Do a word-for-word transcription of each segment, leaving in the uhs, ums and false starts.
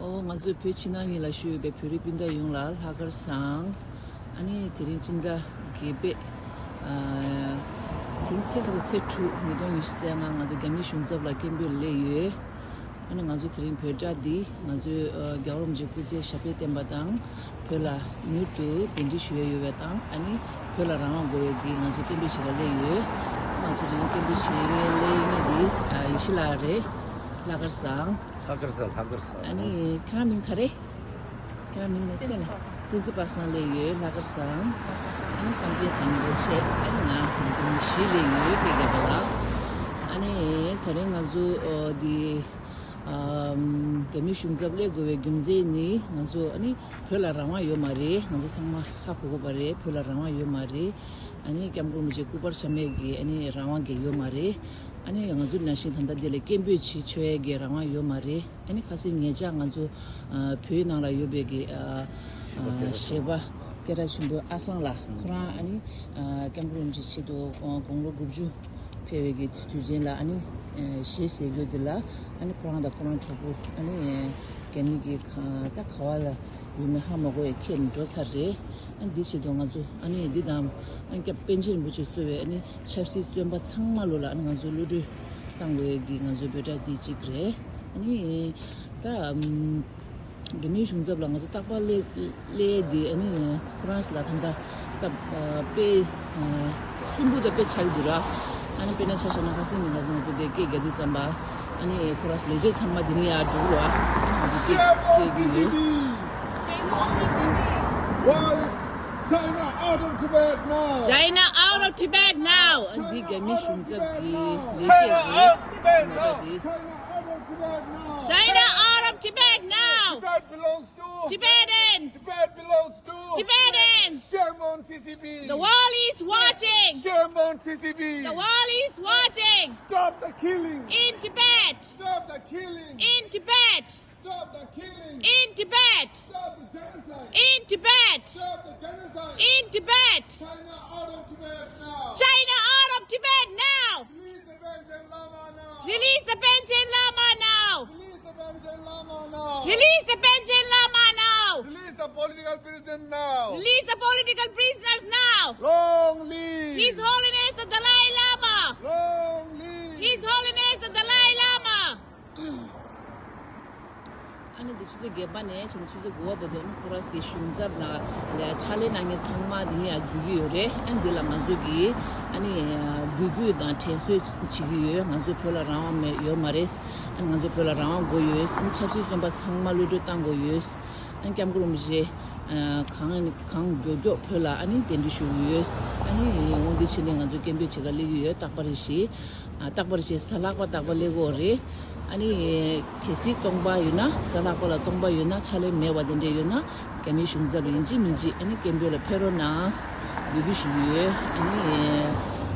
ཨོ། ང་ཚོའི་བོད་ཕྱི་ནང་གཉིས་ལ་བཞུགས་ཡོད་པའི་བོད་རིགས་སྤུན་ཟླ་ཡོངས་ལ་ལྷག་དཀར་བཟང་། ཨ་ནི་དེ་རིང་སྤྱི་ཟླ་བརྒྱད་པའི་ཨ་དེ་རིང་ཚེས་ཁ་ཚོ་ཚེས་དྲུག་ཉིས་སྟོང་ཉི་ཤུ་རྩ་ལྔ། ང་ཚོ་རྒྱ་མིའི་གཞུང་ཚབ་ལ་སྐད་འབོད་སླེབས་ཡོད། ཨ་ནི་ང་ཚོ་དེ་རིང་བོད་དྲ་འདི་ང་ཚོའི་ཨ་རྒྱལ་བ་རིན་པོ་ཆེའི་སྐུ་ཚེ་ཞབས་པད་བརྟན་པ་དང་། བོད་ལ་མྱུར་དུ་གདན་འདྲེན་ཞུ་ཡས་ཡོད་པ་དང་། ཨ་ནི་བོད་ལ་རང་དབང་དགོས་ཡས་ཀྱི་ང་ཚོ་སྐད་འབོད་བྱེད་ག་སླེབས་ཡོད། ང་ཚོ་དེ་རིང་སྐད་འབོད་བྱེད་ག་སླེབས་མཁན་འདི་ཨ་ཡེ་ཤེས་ལགས་རེད། ལྷག་དཀར་བཟང་། ལྷག་དཀར་བཟང་། ལྷག་དཀར་བཟང་། ཨ་ནི་ཁྱེད་རང་མིང་ག་རེ། ཁྱེད་རང་མིང་ནས་ཚེ་ལ། བསྟན་འཛིན་པ་སངས་སླེབས་ཡོད། ལྷག་དཀར་བཟང་། ཨ་ནི་བསམ་གཏན་བཟང་པོ་བྱས། ཨ་ནི་ང་ང་ཚོ་མི་བཞི་སླེབས་ཡོད། སྐད་རྒྱབ་པ་ལ། ཨ་ནི་དེ་རིང་ང་ཚོ་ཨོ་འདི་ཨམ་རྒྱ་མིའི་གཞུང་ཚབ་སླེབས་དགོས་པའི་རྒྱུ་མཚན་ནི། ང་ཚོ་ཨ་ནི་བོད་ལ་རང་དབང་ཡོད་མ་རེད། ང་ཚོ་ཚང་མ་ཧ་གོ་དགོས་པ་རེད། བོད་ལ་རང་དབང་ཡོད་མ་རེད། ཨ་ནི་སྐྱབས་མགོན་རིན་པོ་ཆེ་སྐུ་པར་བཤམས་ཡས་ཀྱི་ཨ་ནི་རང་དབང་གི་ཡོད་མ་རེད། ཨ་ནི་ང་ཚོ་ནང་བཞིན་ད་ལྟ་འདི་ལ་སྐད་འབོད་བྱེད་ཆོག་ཡས་ཀྱི་རང་དབང་ཡོད་མ་རེད། ཨ་ནི་ཁ་སང་ཉེ་ཆར་ང་ཚོ་ཨ་བོད་ནང་ལ་ཡོད་པའི་གི་ཨ་ཨ་གཞས་པ་སྐད་གྲགས་ཆེན་པོ་ཨ་སང་ལགས། ཁོ་རང་ཨ་ནི་ཨ་སྐྱབས་མགོན་རིན་པོ་ཆེའི་ཆེད་དུ་ཨ་དགུང་ལོ་དགུ་བཅུ་ཕེབས་པའི་གི་དུས་ཆེན་ལ་ཨ་ནི་ཨ་གཞས་གཟིགས་རྒྱུ་འདི་ལ། ཨ་ནི་ཁོ་རང་དང་ཁོ་རང་གྲོགས་པོ་ཨ་ནི་རྒྱ་མི་གི་ཁ་ད་ག་བ་ལ་ཡོད་མེད་ཧ་མ་གོ་བའི་ཁྱེར་འགྲོ་ཚར་རེད། ཨ་ནི་འདི་བྱེད་དུས་ང་ཚོ་ཨ་ནི་འདི་དང་ཨ་ནི་སྐྱབས་པཎ་ཆེན་རིན་པོ་ཆེ་གཙོས་པའི་ཨ་ནི་ཆབ་སྲིད་བཙོན་པ་ཚང་མ་ལོ་ལ་ཨ་ནི་ང་ཚོ་གློད་གྲོལ་བཏང་དགོས་ཀྱི་ང་ཚོའི་འབོད་སྒྲ་འདི་གཅིག་རེད། ཨ་ནི་ད་ཨམ་རྒྱ་མིའི་གཞུང་ཚབ་ལ་ང་ཚོ་རྟག་པར་སླེབས་སླེབས་ཡས་འདི་ཨ་ནི་ཁོ་རང་ལ་ད་ལྟ་ད་དཔེ་སུན་པོ་ད་དཔེ་ཆགས་ཀྱི་འདུག་ར། ཨ་ནི་དཔེར་ན་ཆ་བཞག་ན་ཁ་སང་ནས་ང་ཚོ་ང་ཚོ་འདིར་སྐད་རྒྱག་དུས་ཙམ་པ། ཨ་ནི་ཁོ་རང་ལས་བྱེད་ཚང་མ་འདི་ནས་ཡར་འགྲོ་གི་རེད་བ། ཨ་ནི་ང་ཚོ་སྐད་སྐད་རྒྱག་གི་ཡོད། Why China out of Tibet now? China out of Tibet now. ཨ་ནི་འདི་རྒྱ་མི་གཞུང་ཚབ་ཀྱི་ལས་བྱེད་རེད། མོ་ཊ་འདི། China out of Tibet now. China out of Tibet now. Tibet belongs to Tibetans. Tibet belongs to Tibetans. Shame on C C P. The world is watching. Shame on C C P. The world is watching. Stop the killing. In Tibet. Stop the killing. In Tibet. Stop the killing. In Tibet. Stop the genocide. In Tibet. Stop the genocide. In Tibet. China out of Tibet now. China out of Tibet now. Release the Panchen Lama now. Release the Panchen Lama now. Release the Panchen Lama now. Release the Panchen Lama now. Release the political prisoner now. Release the political prisoners now. Long live His Holiness the Dalai Lama. Long live His Holiness the Dalai Lama. ཨ་ནི་འདི་ཆུ་ཚོད་བརྒྱད་པ་ནས་ཕྱིན་ཆུ་ཚོད་དགུ་པ་བར་དུ་ཨ་ནི་ཁོ་རང་གི་གཞུང་ཚབ་ལ་ལ་ཕྱག་ལས་གནང་མཁན་ཚང་མ་འདི་ནས་ཡར་འཛུལ་གྱི་ཡོད་རེད། ཨ་ནི་འདི་ལ་ང་ཚོ་གིས་ཨ་ནི་འབོད་སྐུལ་དང་དྲན་གསོ་བྱེད་ཀྱི་ཡོད། ང་ཚོ་བོད་ལ་རང་དབང་མེད་ཡོད་མ་རེད། ཨ་ནི་ང་ཚོ་བོད་ལ་རང་དབང་དགོས་ཡོད། ཨ་ནི་ཆབ་སྲིད་བཙོན་པ་ཚང་མ་གློད་གྲོལ་བཏང་དགོས་ཡོད། ཨ་ནི་སྐྱབས་མགོན་རིན་པོ་ཆེ་གང་གང་མགྱོགས་མགྱོགས་བོད་ལ་ཨ་ནི་གདན་འདྲེན་ཞུ་གི་ཡོད། ཨ་ནི་འོ་འདི་བྱས་ནས་ང་ཚོ་སྐད་འབོད་བྱེད་ག་སླེབས་ཀྱི་ཡོད། རྟག་པར་རེ་བཞིན། ཨ་རྟག་པར་བྱས་གཟའ་ལྷག་པ་རྟག་པར་སླེབས་ཀྱི་ཡོད་རེད། ཨ་ནི་གལ་སྲིད་སྟོང་པ་ཡོད་ན། གཟའ་ལྷག་པ་ལ་སྟོང་པ་ཡོད་ན། ཕྱག་ལས་མེད་པ་དེ་འདྲ་ཡོད་ན། རྒྱ་མིའི་གཞུང་ཚབ་ལ་ཡིན་གཅིག་མིན་གཅིག་ཨ་ནི་སྐད་འབོད་ལ་ཕེབས་རོགས་གནང་། འབོད་སྐུལ་ཞུ་གི་ཡོད། ཨ་ནི་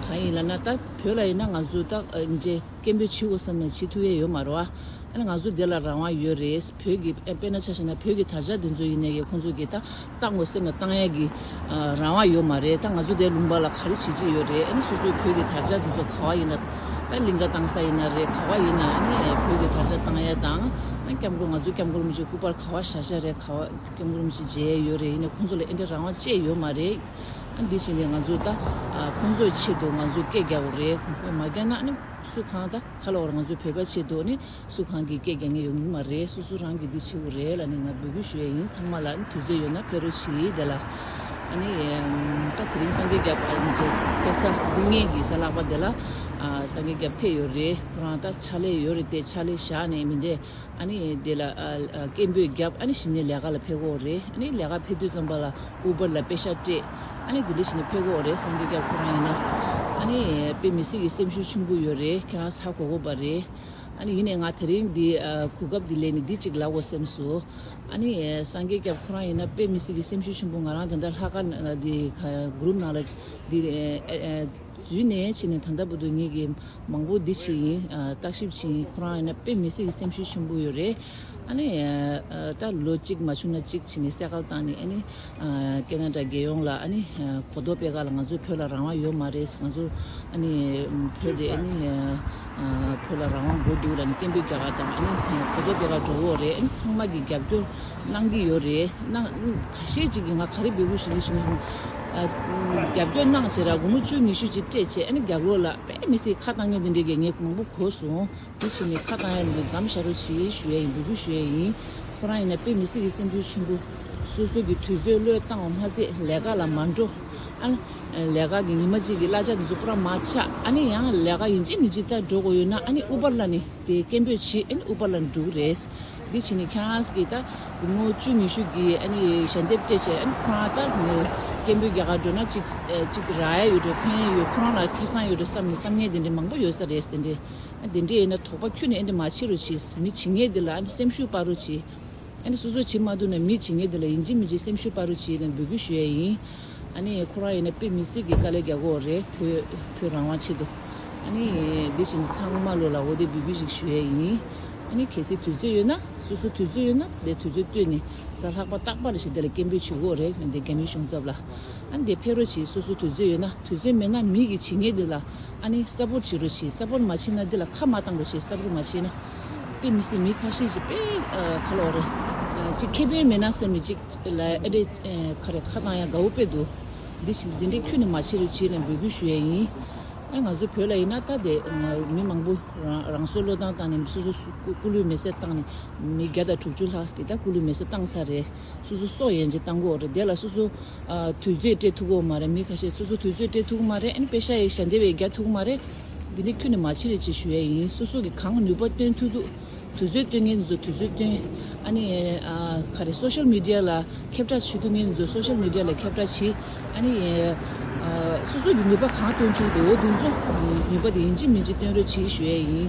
གང་ཡིན་ལབ་ན། ད་བོད་ལ་ཡིན་ན་ང་ཚོ་ད་ཨ་ནི་སྐད་འབོད་བྱེད་དགོས་བསམ་ནས་བྱེད་ཐུབ་ཡས་ཡོད་མ་རེད་བ། ཨ་ནི་ང་ཚོ་འདི་ལ་རང་དབང་ཡོད་རེད། བོད་ཀྱི་ཨ་དཔེར་ན་ཆ་བཞག་ན་བོད་ཀྱི་དར་ཆ་འདི་ཚོ་ཡིན་ནའི་ཁོང་ཚོ་གིས་ད་བཏང་དགོས་སེམས་ལ་བཏང་ཡས་ཀྱི་ཨ་རང་དབང་ཡོད་མ་རེད། ད་ང་ཚོ་འདིར་ལུང་པ་ལ་ག་རེ་བྱེད་ཀྱི་ཡོད་རེད། ཨ་ནི་སོ་སོའི་བོད་ཀྱི་དར་ཆ་འདི་ཚོ་ག་བ་ཡིན་ན། ད་གླིང་ག་བཏང་ས་ཡིན་ན་རེད། ག་བ་ཡིན་ན། ཨ་ནི་བོད་ཀྱི་དར་ཆ་བཏང་ཡས་དང་། ཨ་སྐྱབས་མགོན། ང་ཚོའི་སྐྱབས་མགོན་རིན་པོ་ཆེའི་སྐུ་པར་ག་བ་བཞག་བཞག་རེད། ག་བ་སྐྱབས་མགོན་རིན་པོ་ཆེ་མཇལ་ཡས་ཡོད་རེད། ཡིན་ནའི་ཁོང་ཚོ་ལ་ཨེ་འདྲ་རང་དབང་ཅིག་ཡོད་མ་རེད། ཨ་འདི་བྱས་ནས་ང་ཚོ་ད་ཨ་ཁོང་ཚོའི་ཆེད་དུ་ང་ཚོས་སྐད་རྒྱག་དགོས་རེད། ཁོང་ཚོས་མ་རྒྱག་ན་ཨ་ནི་སུ་གང་ད་ག་ལབ་དགོས་རེད། ང་ཚོའི་བོད་པའི་ཆེད་དུ་ཨ་ནི་སུ་གང་གིས་སྐད་རྒྱག་མཁན་ཡོང་གི་མ་རེད། སོ་སོ་རང་གིས་འདི་བྱེད་དགོས་རེད་ལབ་ནས་ང་འབོད་སྐུལ་ཞུ་ཡས་ཡིན། ཚང་མ་ལ་ཨ་ནི་དུས་ཚོད་ཡོད་ན་ཕེབས་རོགས་གྱིས། དེ་ལ་ཨ་ནི་ད་དེ་རིང་སངས་རྒྱས་སྐྱབས་ཨ་ནི་ཕེབས་ས་འདི་ངེད་ཀྱི་གཟའ་ལྷག་པ་དེ་ལ་ཨ་སངས་རྒྱས་སྐྱབས་ཕེབས་ཡོད་རེད། ཁོ་རང་ད་ཕྱག་ལས་ཡོད་རེད་དེ། ཕྱག་ལས་བཞག་ནས་མི་འདྲ། ཨ་ནི་དེ་ལ་ཨ་ཨ་སྐད་འབོད་བརྒྱབ། ཨ་ནི་གཞི་ནས་ལས་ཀ་ལ་ཕེབས་ཀྱི་ཡོད་རེད། ཨ་ནི་ལས་ཀ་ཕེབས་དུས་ཙམ་པ་ལ་ཨུ་བར་ལ་པེ་ཤག་སྤྲད། ཨ་ནི་དེ་འདྲ་བྱས་ནས་ཕེབས་ཀྱི་ཡོད་རེད། སངས་རྒྱས་སྐྱབས་ཁོ་རང་ཡིན་ན། ཨ་ནི་དཔེ་མི་སྲིད་ཀྱི་སེམས་ཤུགས་ཆེན་པོ་ཡོད་རེད། ཁྱེད་རང་ཧ་གོ་གོ་བ་རེད། ཨ་ནི་ཡིན་ནའི་ང་དེ་རིང་འདི་ཨ་གོ་སྐབས་འདི་ལེན་ནས་འདི་གཅིག་ལབ་དགོས་བསམས་སོང་། ཨ་ནི་སངས་རྒྱས་སྐྱབས་ཁོ་རང་ཡིན་ན་དཔེ་མི་སྲིད་ཀྱི་སེམས་ཤུགས་ཆེན་པོ། ང་རང་ད་ལྟ་ལྷག་དཀར་འདི་ག་གུ་རུབ་ནང་ལ་འདི་ཨ་ཨ་འཛུལ་ནས་ཕྱིན་ནས་ད་ལྟ་བར་དུ་ངེད་ཀྱི་མང་པོ་འདི་བྱས་ཡིན། ཨ་བརྟག་ཞིབ་བྱས་ཡིན། ཁོ་རང་ཡིན་ན་དཔེ་མི་སྲིད་ཀྱི་སེམས་ཤུགས་ཆེན་པོ་ཡོད་རེད། ཨ་ནི་ད་ལོ་གཅིག་མ་བྱུང་ན་གཅིག་བྱས་ནས་གསལ་བསྒྲགས་བཏང་ནས། ཨ་ནི་ཀེ་ན་ཌ་རྒྱལ་ཡོངས་ལ། ཨ་ནི་གོ་རྟོགས་སྤེལ་ག་ལ། ང་ཚོ་བོད་ལ་རང་དབང་ཡོད་མ་རེད། ང་ཚོ་ཨ་ནི་བོད་དེ་ཨ་ནི་བོད་ལ་རང་དབང་དགོས་འདུག་ལབ་ནས་སྐད་འབོད་རྒྱག་ག་དང་། ཨ་ནི་གོ་རྟོགས་སྤེལ་ག་འགྲོ་གི་ཡོད་རེད། ཨ་ནི་ཚང་མ་གིས་རྒྱབ་སྐྱོར་གནང་གི་ཡོད་རེད། གནང་། ཁ་ཤས་ཅིག་གིས། ང་ག་རེ་འབོད་སྐུལ་ཞུ་གི་ཞུ་གི་ཞུ། རྒྱབ་སྐྱོར་གནང་བྱས་ར། སྒོར་མོ་བཅུ་ཉི་ཤུ་ཅིག་སྤྲད་བྱས། ཨ་ནི་རྒྱབ་ལོགས་ལ་དཔེ་མི་སྲིད་ཁ་བཏང་མཁན་དེ་འདྲས་ཀྱི་ངས་མང་པོ་གོ་སོང་། དེ་བྱས་ནས་ཁ་བཏང་ཡ་འདི་མཚམས་བཞག་རོགས་བྱེད་ཞུ་ཡ་ཡིན། འབོད་སྐུལ་ཞུ་ཡ་ཡིན། ཁོ་རང་ཡིན་ན་དཔེ་མི་སྲིད་ཀྱི་སེམས་ཤུགས་ཆེན་པོ། སོ་སོ་གི་དུས་ཚོད་བློས་བཏང་བ་མ་ཚད་ལས་ཀ་ལ་མ་འགྲོ། ཨ་ནི་ལས་ཀ་གི་ཉི་མ་གཅིག་གི་གླ་ཆ་འདི་ཚོ་པུ་ར་མ་ཆག། ཨ་ནི་ཡང་ལས་ཀ་ཡིན་གཅིག་མིན་གཅིག་ད་འགྲོ་དགོས་ཡོད་ན། ཨ་ནི་ཨུ་བར་ལ་ནི་དེ་སྐད་འབོད་བྱེད། ཨ་ནི་ཨུ་བར་ལ་འགྲོ་གི་རེད། འདི་བྱས་ནས་ཁྱེད་རང་གིས་ད་སྒོར་མོ་བཅུ་ཉི་ཤུ་གི་ཨ་ནི་ཞལ་འདེབས་སྤྲད་བྱས། ཨ་ནི་ཁོ་རང་ད་སྐད་འབོད་རྒྱག་ག་འགྲོ་ན་གཅིག་གཅིག་རག་ཡ་ཡོད་འགྲོ། ཕན་ཡ་ཡོད། ཁོ་རང་ལ་ཁེ་བཟང་ཡོད་འགྲོ་བསམ་ནས་བསམ་མཁན་དེ་འདྲས་མང་པོ་ཡོད་ས་རེད། དེ་འདྲས། དེ་འདྲས་ཡིན་ན་དོགས་པ་ཁྱོན་ནས་ཨེ་འདྲས་མ་བྱེད་རོགས་བྱེད། མི་བྱེད་མཁན་དེ་ལ་ཨ་ནི་སེམས་ཤུགས་སྤར་རོགས་བྱེད། ཨ་ནི་སོ་སོ་བྱེད་མ་ཐུབ་ན་མི་བྱེད་མཁན་དེ་ལ་ཡིན་གཅིག་མིན་གཅིག་སེམས་ཤུགས་སྤར་རོགས་བྱེད་ལབ་འབོད་སྐུལ་ཞུ་ཡ་ཡིན། ཨ་ནི་ཁོ་རང་ཡིན་ན་དཔེ་མི་སྲིད་ཀྱི་དཀའ་ལས་རྒྱག་གི་ཡོད་རེད། བོད་བོད་རང་དབང་ཆེད་དུ། ཨ་ནི་འདི་བྱས་ནས་ཚང་མ་ལོ་ལ་འོ་དེ་འབོད་སྐུལ་ཞིག་ཞུ་ཡ་ཡིན། ཨ་ནི་གལ་སྲིད་དུས་ཚོད་ཡོད་ན། སོ་སོ་དུས་ཚོད་ཡོད་ན་དེ་དུས་ཚོད་བཏོན་ནས་གཟའ་ལྷག་པ་རྟག་པར་ཞིག་དེ་ལ་སྐད་འབོད་བྱེད་དགོས་རེད། འདི་རྒྱ་མིའི་གཞུང་ཚབ་ལ། ཨ་ནི་དེ་ཕེབས་རོགས་བྱེད། སོ་སོ་དུས་ཚོད་ཡོད་ན། དུས་ཚོད་མེད་ན་མི་གིས་བྱེད་མཁན་དེ་ལ་ཨ་ནི་སཔོར་བྱེད་རོགས་བྱེད། སཔོར་མ་བྱེད་ན་དེ་ལ་ཁ་མ་བཏང་རོགས་བྱེད། སཔོར་མ་བྱེད་ན། དཔེ་མི་སྲིད་མི་ཁ་ཤས་ཤིག་དཔེ་ཨ་ཁ་ལོ་རེད། ཨ་ཅིག་ཁེ་ཕན་མེད་ན་བསམ་ནས་ཅིག་ལ་ཨེ་འདྲས་ཨ་ཁ་རེ་ཁ་བཏང་ཡ་དགའ་བོ་དཔེ་འདུག། འདི་བཞིན་འདི་འདྲས་ཁྱོན་ནས་མ་བྱེད་རོགས་བྱེད་ལབ་འབོད་སྐུལ་ཞུ་ཡ་ཡིན། ཨ་ང་ཚོ་བོད་ལ་ཡིན་ན་ད་དེ་ང་མི་མང་པོ་རང་རང་སྲོག་བློས་བཏང་བཏང་ནས། སོ་སོ་སྐུ་སྐུ་ལུས་མེ་སྲེག་བཏང་ནས། མི་བརྒྱ་དང་དྲུག་ཅུ་ལྷག་ཅིག་ད་སྐུ་ལུས་མེ་སྲེག་བཏང་ཚར་རེད། སོ་སོ་སྲོག་ཡན་ཆད་བཏང་གི་ཡོད་རེད། དེ་ལ་སོ་སོ་ཨ་དུས་ཚོད་སྤྲད་ཐུབ་ཀྱི་ཡོད་མ་རེད། མི་ཁ་ཤས་སོ་སོ་དུས་ཚོད་སྤྲད་ཐུབ་ཀྱི་མ་རེད། ཨ་ནི་པེ་ཤ་ཡི་ཞལ་འདེབས་ཡི་རྒྱག་ཐུབ་ཀྱི་མ་རེད། འདི་ནི་ཁྱོན་ནས་མ་བྱེད་རོགས་བྱེད་ཞུ་ཡ་ཡིན། སོ་སོ་གི་གང་ནུས་པ་བཏོན་ཐུབ་ཐུབ། དུས་ཚོད་བཏོན་མཁན་ཚོ་དུས་ཚོད་བཏོན། ཨ་ནི་ཨ་ག་རེ་སོ་ཤལ་མི་ཌི་ཡ་ལ་ཁྱབ་བསྒྲགས་བྱེད་ཐུབ་མཁན་ཚོ་སོ་ཤལ་མི་ཌི་ཡ་ལ་ཁྱབ་བསྒྲགས་བྱེད། ཨ་ནི་ཨ་སོ་སོ་གི་ནུས་པ་གང་བཏོན་ཐུབ་འདུག་འོ་དེ་ཚོ་ནུས་པ་དེ་ཡིན་གཅིག་མིན་གཅིག་བཏོན་རོགས་བྱེད་ཞུ་ཡ་ཡིན།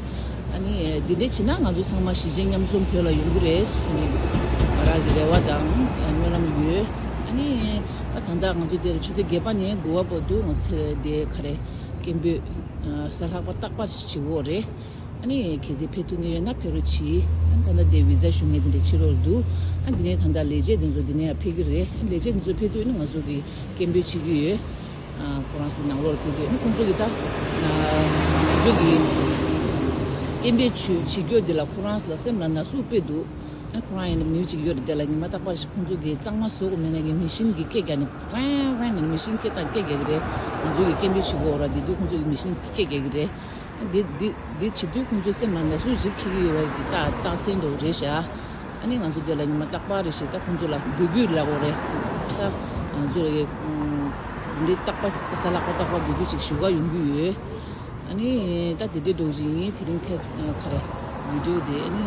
ཨ་ནི་འདི་འདྲ་བྱེད་ན་ང་ཚོ་ཚང་མ་གཞིས་བྱེས་མཉམ་འཛོམས་བོད་ལ་ཡོང་གི་རེད་ཟེར་ནས་ང་རང་གི་རེ་བ་དང་སྨོན་ལམ་ཡོད། ཨ་ནི་ད་ད་ལྟ་ང་ཚོ་འདིར་ཆུ་ཚོད་བརྒྱད་པ་ནས་དགུ་པ་བར་དུ་ང་ཚོ་འདི་ག་རེ་སྐད་འབོད་གཟའ་ལྷག་པ་རྟག་པར་བྱེད་ཀྱི་ཡོད་རེད། ཨ་ནི་གལ་སྲིད་ཕེབས་ཐུབ་མཁན་ཡོད་ན་ཕེབས་རོགས་གྱིས། ཨ་ནི་ད་ལྟ་དེ་བི་ཛ་ཞུ་མཁན་དེ་འདྲ་ཕྱི་ལོགས་འདུག། ཨ་འདི་ནས་ད་ལྟ་ལས་བྱེད་དེ་ཚོ་འདི་ནས་ཡང་ཕེབས་ཀྱི་རེད། ལས་བྱེད་དེ་ཚོ་ཕེབས་དུས་ནི་ང་ཚོ་གིས་སྐད་འབོད་བྱེད་ཀྱི་ཡོད། ཨ་ཁོ་རང་ཚོ་ནང་ལོགས་ཕེབས་དུས་ནི་ཁོང་ཚོ་གིས་ད་ཨ་ང་ཚོ་གིས་སྐད་འབོད་བྱེད་བྱེད་རྒྱུ་འདི་ལ་ཁོ་རང་ཚོ་ལ་སེམས་ལ་ན་ཟུག་དཔེ་འདུག། ཨ་ཁོ་རང་ཡིན་ན་མི་གཅིག་ཡོད་རེད། དེ་ལ་ཉི་མ་རྟག་པར་ཞིག་ཁོང་ཚོ་གིས་གཙང་མ་བཟོ་དགོས་མེད་ན་གི་མི་ཤིན་གྱིས་སྐད་རྒྱག་ནས། རེང་རེང་ནས་མི་ཤིན་སྐད་བཏང་སྐད་རྒྱག་གི་རེད། ང་ཚོ་གིས་སྐད་འབོད་བྱེད་དགོས་ར། དེ་དུས་ཁོང་ཚོ་གིས་མི་ཤིན་གྱིས་སྐད་རྒྱག་གི་རེད། འདི་འདི་འདི་བྱེད་དུས་ཁོང་ཚོའི་སེམས་ལ་ན་ཟུག་ཅིག་འཁྱེར་གྱི་ཡོད་པ་འདི་རྟགས་རྟགས་མཚན་འདྲ་བོ་རེད་ཤག། ཨ་ནི་ང་ཚོ་འདི་ལ་ཉི་མ་རྟག་པར་རེ་ཞིག་ད་ཁོང་ཚོ་ལ་འབོད་སྐུལ་ལབ་དགོས་རེད། ད་ང་ཚོ་ལ་འདི་རྟག་པར་གཟའ་ལྷག་པ་རྟག་པར་འབོད་སྐུལ་ཅིག་ཞུ་ག་ཡོང་གི་ཡོད། ཨ་ནི་ད་དེ་འདྲའི་འདྲ་བོ་ཅིག་ཡིན། དེ་རིང་ཐད་ག་རེ་བི་ཌི་ཡོ་དེ། ཨ་ནི་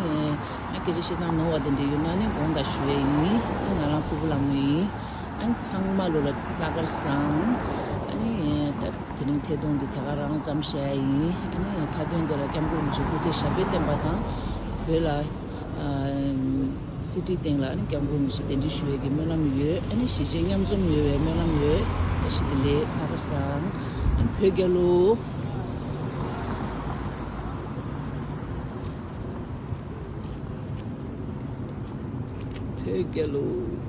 ང་སྐད་ཆ་བཤད་སྟངས་ནོར་བ་དེ་འདྲ་ཡོད་ན་ནི་དགོངས་དག་ཞུ་ཡས་ཡིན། ཨ་ང་རང་ཕུར་བུ་ལྷ་མོ་ཡིན། ཨ་ནི་ཚང་མ་ལོ་ལ་ལྷག་དཀར་བཟང་། ཨ་ནི་ད་དེ་རིང་ཐད་གཏོང་འདི་དེ་ག་རང་ཙམ་བྱས་ཡིན། ཨ་ནི་མཐའ་དོན་དེ་ལ་སྐྱབས་མགོན་རིན་པོ་ཆེ་སྐུ་ཚེ་ཞབས་པད་བརྟན་པ་དང་། བོད་ལ་ཨ་སྲིད་ཁྲིའི་སྟེང་ལ་ཨ་ནི་སྐྱབས་མགོན་རིན་པོ་ཆེ་གདན་འདྲེན་ཞུ་ཡས་ཀྱི་སྨོན་ལམ་ཡོད། ཨ་ནི་གཞིས་བྱེས་མཉམ་འཛོམས་ཡོང་བའི་སྨོན་ལམ་ཡོད། བཀྲ་ཤིས་བདེ་ལེགས། ལྷག་དཀར་བཟང་། ཨ་ནི་བོད་རྒྱལ་ལོ། བོད་རྒྱལ་ལོ།